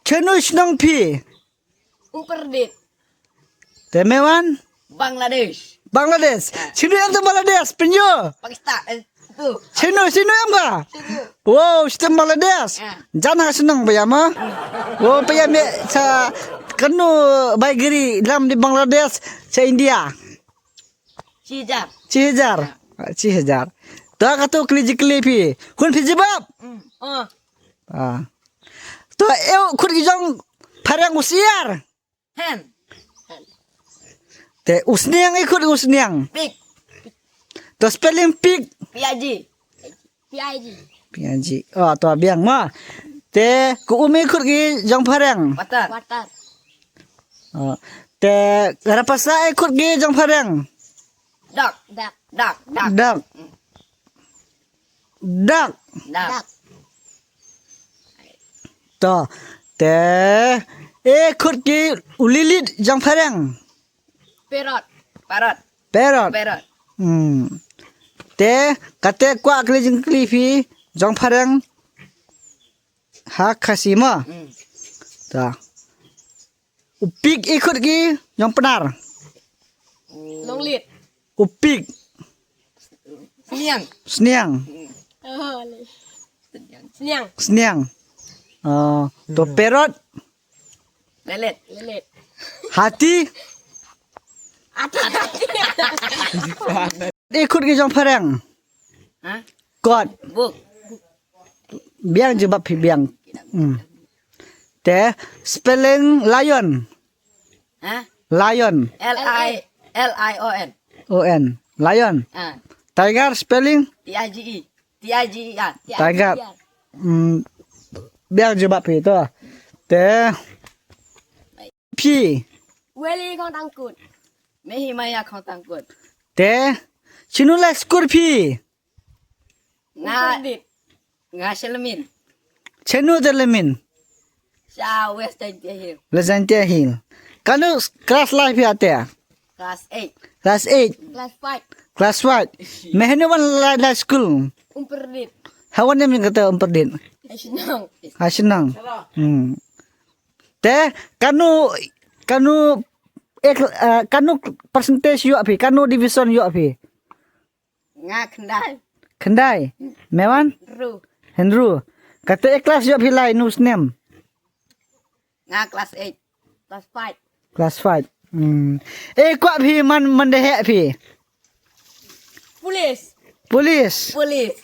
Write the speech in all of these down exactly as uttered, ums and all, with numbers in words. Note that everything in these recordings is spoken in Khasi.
Chano shnong phi? Umperdit. Te me wan? Bangladesh. Bangladesh. Chano em te Bangladesh? Pinyo. Pakistan. Eh, tu. Chano, chano em ka? Chano. Wow, stem Bangladesh. Ah. Jan ha shnong ba ya ma. Wow, ba ya me sa kano bai giri lam di Bangladesh sa India. Chijar. Chijar. Chijar. To ka to kli ji kli phi. Khun phi jibab. Mm. Oh. Ah. To eu khut ki jong phareng usiar. Hen. Te usniang i khut usniang. Pik. To spelling pik. P I G. P I G. P I G. Oh, to biang ma. Te ku um i khut ki jong phareng. Water. Water. Oh. Te rapasa i khut ki jong phareng. Dak. Dak. Dak. Dak. Dak. Dak. Dak. To. Te. E khut ki ulilit jong phareng. Parrot. Parrot. Parrot. Parrot. Hmm. Te kate kwah kli jingkli phi jong phareng. Ha Khasi ma. Hmm. Ta. U pik i khut ki jong Pnar. Longlit. U pik. Sniang. Sniang. Oh, le. Sniang. Sniang. Ah, to parrot. Lelet. Lelet. Hati. Hati. I khut ki jong phareng. Ha? Kot. Buk. Biang jubab phi biang. Hmm. Te spelling lion. Ha? Lion. L I L I O N. O N. Lion. Ah. Tiger spelling? T I G E. T I G E R. Tiger. Hmm. Biang jubab phi to. Te phi. Weli Khongtangkut. Mehi Maya Khongtangkut. Te chinu lai skur phi. Nga. Nga Shelmin. Chenu te Lemin. Sha West Jaintia Hill. West Jaintia Hill. Kanu class lai phi ate? Class eight. Class eight. Class five. Class five. Mehnu wan lai lai school. Umperdit. Hawan em kata Umperdit. Ashnang. Ashnang. Hmm. Te kanu kanu ek uh, kanu percentage yok phi kanu division yok phi. Nga khyndai. Khyndai. Mewan? Hynriew. Hynriew. Kata e class yok phi lai nu snem. Nga class eight. Class five. Class five. Hmm. E kwah phi man man de hek phi. Police. Police. Police.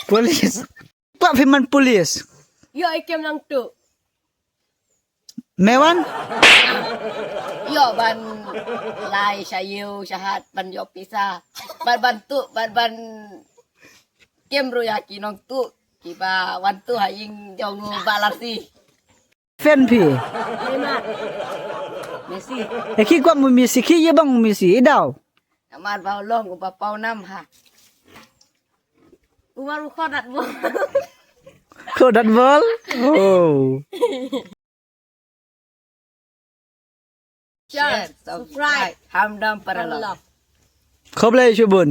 Police. Kwah phi man police. Yok i kem nang tu. Mewan? Yok ban lai sha ïew sha hat ban yok pisa. Ban ban tu ban ban kem ruh ïa ki nong tu kiba wan tu ha ïing jong u Bah Larsi. Fan phi? Neymar. Messi. E ki kwah mu Messi ki ye bang Messi i daw. Namar ba u long uba paw nam ha. Uba u khodat bol. Khodat bol? Oh. Share, subscribe. Hamdam paralok. Khublei shibun.